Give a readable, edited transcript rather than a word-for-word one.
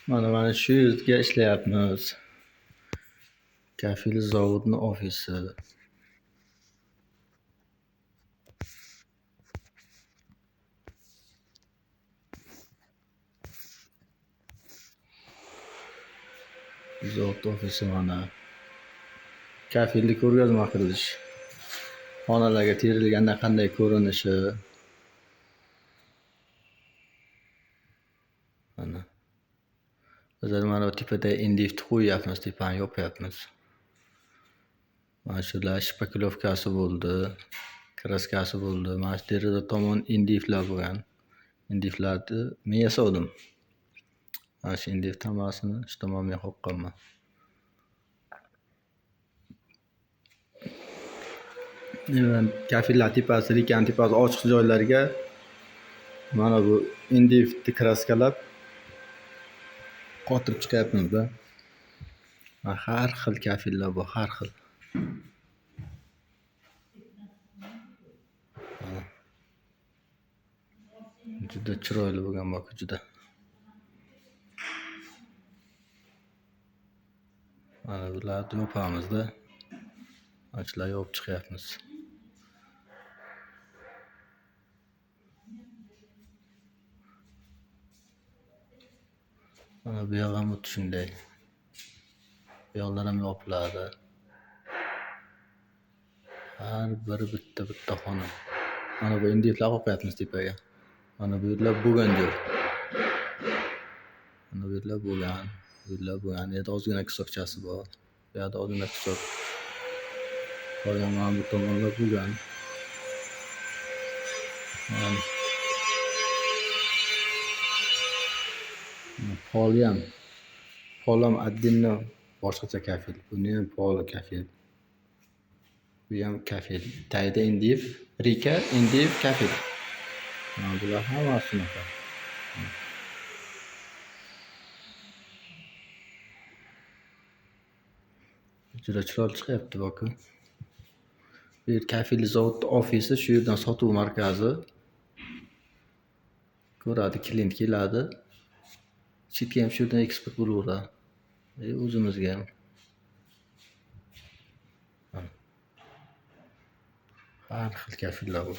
Mana shu yerga ishlayapmiz. Kafel zavodni ofisi. Zavod ofisi mana. Kafelni ko'rgazma qilish. Xonalarga terilganda qanday ko'rinishi. Mana. Bizlar mana bu tepada indift qo'yyapmiz, tepani yopyapmiz. Mana shular shpaklovkasi bo'ldi, kraskasi bo'ldi. Mana shu deraza tomon indiftlar bo'lgan. Indiftlarni men yasavdim. Mana shu indift hammasini shu tomon men qoqqanman. Kafellar tepasi, rekan tepasi ochiq joylarga mana bu indiftni kraskalab qotirib chiqyapmiz-da. Har xil kafellar bu, har xil. Juda chiroyli bo'lgan bu, juda. Mana bularni yopamiz-da. Mana shularni yopib chiqyapmiz. Mana bu yoq ham xuddi shunday. Bu yoqlar ham yopiladi. Har biri bitta-bitta xona. Mana bu indiftlar qo'yapmiz tepaga. Mana bu yerlar bo'lgan joy. Mana bu yerlar bo'lgan, bu yerlar bo'lgan. Bu yerda ozgina kisokchasi bor. Bu yerda ozgina kisok. Qolgan mana bu tomonlar bo'lgan. Mana poli ham, pol ham отдельно boshqacha kafel. Buni ham poli kafel. Bu ham kafel. Tagida indiv, reka, indiv, kafel. Mana bular hammasi shunaqa. Juda chiroyli chiqyapti bu. Bu yer kafelli zavodning ofisi, shu yerdan sotuv markazi. Ko'radi, klient keladi. Chetga ham shu yerdan eksport bo'laveradi. O'zimizga ham. Har xil kafellar bu.